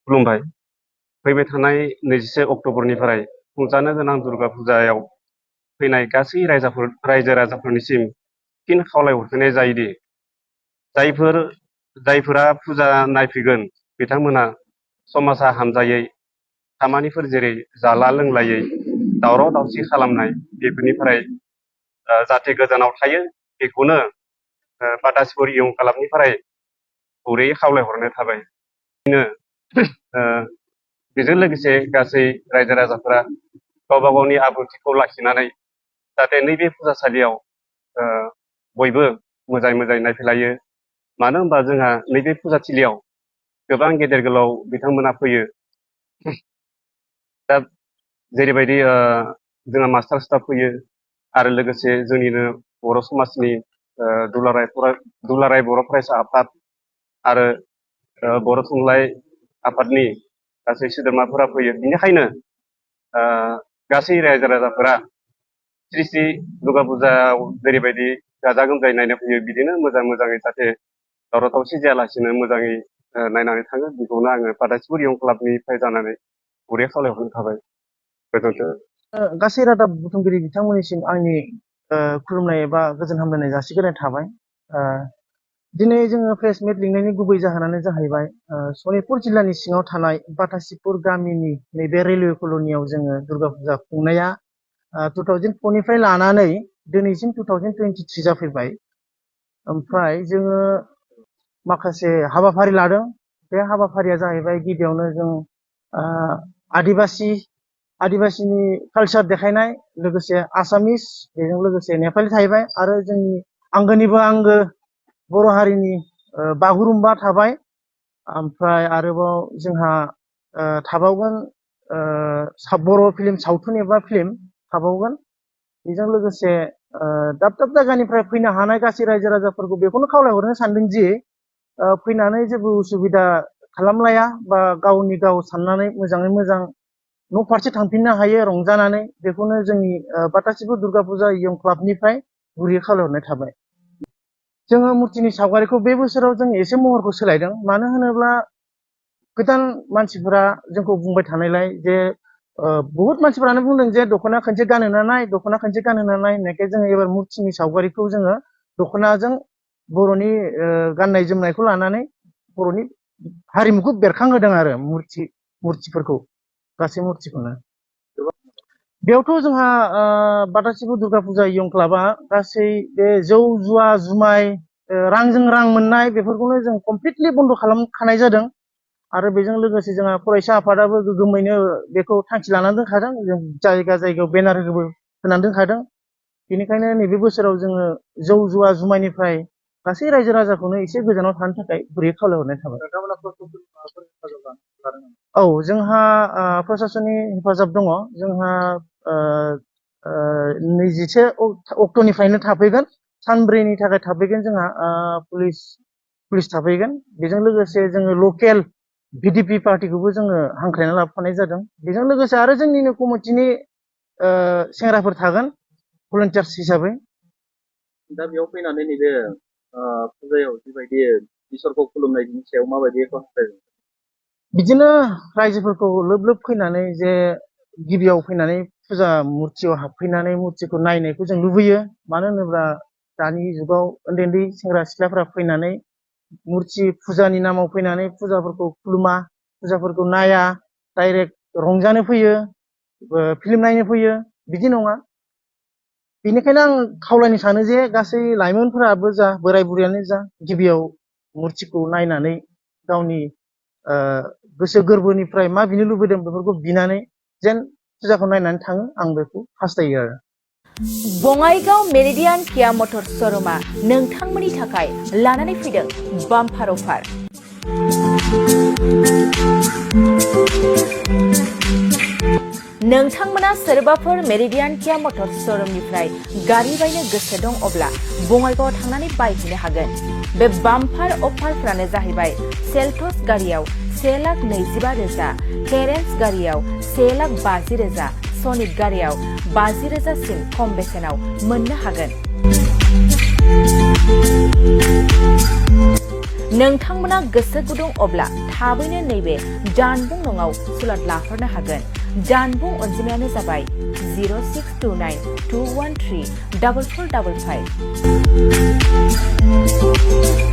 खुलुमबाय। फैबाय थानाय 21 अक्ट'बरनिफ्राय खुंजानो गोनां दुर्गा फुजायाव फैनाय गासै रायजो राजाफोरनिसिम फिन खावलायहरफिननाय जायोदि जायफोरा फुजा नायफैगोन बिथांमोना समाजा हामजायै खामानिफोर जेरै जाला लोंलायै दावराव दावसि खालामनाय बेफोरनिफ्राय जाहाथे गोजानाव थायो बेखौनो बाटासिपुर इयं क्लाबनिफ्राय गुरैयै खावलायहरनाय थाबाय। बेजों लोगोसे गासै रायजो राजाफोरा गावबा गावनि आब्रुथिखौ लाखिनानै जाहाथे नैबे फुजासालियाव बयबो मोजाङै नायफैलायो। मानो होनबा जोंहा नैबे फुजाथिलियाव गोबां गेदेर गोलाव बिथांमोना फैयो। दा जेरैबायदि जोंहा मास्टार स्टाफ फैयो आरो लोगोसे जोंनिनो बर' समाजनि दुलाराय बर' फरायसा आफाद आरो बर' थुनलाइ आफादनि गासै सोद्रोमाफोरा फैयो। बेनिखायनो गासै रायजो राजाफोरा श्री श्री दुर्गा फुजायाव जेरैबायदि गाजा गोमजायै नायनो फैयो बिदिनो मोजाङै जाहाथे दावराव दावसि जायालासिनो मोजाङै नायनानै थाङो बेखौनो आङो बाटासिपुर इयं क्लाबनिफ्राय जानानै गुरै खावलायहरनो थाबाय। गोजोन्थों। गासै रादाब बुथुमगिरि बिथांमोननिसिम आंनि खुलुमनाय एबा गोजोन हामलायनाय जासिग्रोनाय थाबाय। दिनै जोङो प्रेस मिट लिंनायनि गुबै जाहोनानो जाहैबाय सनितपुर जिल्लानि सिङाव थानाय बाटासिपुर गामिनि नैबे रेलवे कल'नियाव जोङो दुर्गा फुजा खुंनाया 2004 निफ्राय लानानै दिनैसिम 2023 जाफैबाय। ओमफ्राय जोङो माखासे हाबाफारि लादों। बे हाबाफारिया जाहैबाय गिबियावनो जों आदिबासिनि कालचार देखायनाय, लोगोसे आसामिस, बेजों लोगोसे नेपालि थाहैबाय आरो जोंनि आंगोनिबो आंगो बर' हारिनि बागुरुम्बा थाबाय। ओमफ्राय आरोबाव जोंहा थाबावगोन बर' फिल्म सावथुन एबा फिल्म थाबावगोन। बेजों लोगोसे दाब दाब जायगानिफ्राय फैनो हानाय गासै रायजो राजाफोरखौ बेखौनो खावलायहरनो सानदों दि फैनानै जेबो उसुबिदा खालामलाया बा गावनि गाव साननानै मोजाङै मोजां न' फारसे थांफिननो हायो रंजानानै। बेखौनो जोंनि बाटासिपुर दुर्गा फुजा इयं क्लाबनिफ्राय गुरै खावलायहरनाय थाबाय। जोङो मुर्तिनि सावगारिखौ बे बोसोराव जों एसे महरखौ सोलायदों। मानो होनोब्ला गोदान मानसिफोरा जोंखौ बुंबाय थानायलाय जे बहुत मानसिफोरानो बुंदों जे दख'ना खनसे गानहोना नाय होननायखाय जोङो एबार मुर्तिनि सावगारिखौ जोङो दख'नाजों बर'नि गाननाय जोमनायखौ लानानै बर'नि हारिमुखौ बेरखांहोदों आरो मुर्तिफोरखौ गासै मुर्तिखौनो। बेयावथ' जोंहा बाटासिपुर दुर्गा फुजा इयं क्लाबा गासै बे जौ जुवा जुमाय रांजों रां मोननाय बेफोरखौनो जों कमप्लिटलि बन्द' खालामखानाय जादों। आरो बेजों लोगोसे जोंहा फरायसा आफादाबो गोग्गोमैनो बेखौ थांखि लानानै दोनखादों। जों जायगायाव बेनार होनानै दोनखादों। बेनिखायनो नैबे बोसोराव जोङो जौ जुवा जुमायनिफ्राय गासै रायजो राजाखौनो एसे गोजानाव थानो थाखाय गुरै खावलायहरनाय थाबाय। औ, जोंहा प्रसासननि हेफाजाब दङ। जोंहा 21 अक्ट'निफ्रायनो थाफैगोन, सानब्रैनि थाखाय थाफैगोन। जोंहा पुलिस थाफैगोन। बेजों लोगोसे जोङो लकेल VDP पार्टिखौबो जोङो हांख्रायना लाबोफानाय जादों। बेजों लोगोसे आरो जोंनिनो कमिटिनि सेंग्राफोर थागोन भलन्टियार्स हिसाबै। दा बेयाव फैनानै नैबे फुजायाव जिबायदि इसोरखौ खुलुमनाय बिनि सायाव माबायदि हास्थायदों? बिदिनो रायजोफोरखौ लोब लोब फैनानै जे गिबियाव फैनानै फुजा मुर्तियाव हाबफैनानै मुर्तिखौ नायनायखौ जों लुबैयो। मानो होनोब्ला दानि जुगाव उन्दै उन्दै सेंग्रा सिख्लाफोरा फैनानै मुर्ति फुजानि नामाव फैनानै फुजाफोरखौ खुलुमा, फुजाफोरखौ नाया, डाइरेक्ट रंजानो फैयो, फिल्म नायनो फैयो। बिदि नङा। बेनिखायनो आं खावलायनो सानो जे गासै लाइमोनफोराबो जा बोराय बुरैयानो जा गिबियाव मुर्तिखौ नायनानै गावनि गोसो गोरबोनिफ्राय मा बिनो लुबैदों बेफोरखौ बिनानै जेन फुजाखौ नायनानै थाङो, आं बेखौ हास्थायो आरो। बङाइगाव मेरिडियान किया मटर श'रुमा नोंथांमोननि थाखाय लानानै फैदों बाम्पार अफार। नोंथांमोना सोरबाफोर मेरिडियान किया मटर श'रुमनिफ्राय गारि बायनो गोसो दं अब्ला बङाइगावआव थांनानै बायहैनो हागोन। बे बाम्पार अफारफोरानो जाहैबाय सेल्टस गारियाव 1,20,000, क्लेरेन्स गारियाव 1,50,000, सनिक गारियाव 50,000सिम खम बेसेनाव मोननो हागोन। नोंथांमोना गोसो गुदुं अब्ला थाबैनो नैबे जानबुं नङाव सुलाद लाहरनो हागोन। जानबुं अनजिमायानो जाबाय 0629 213 4455।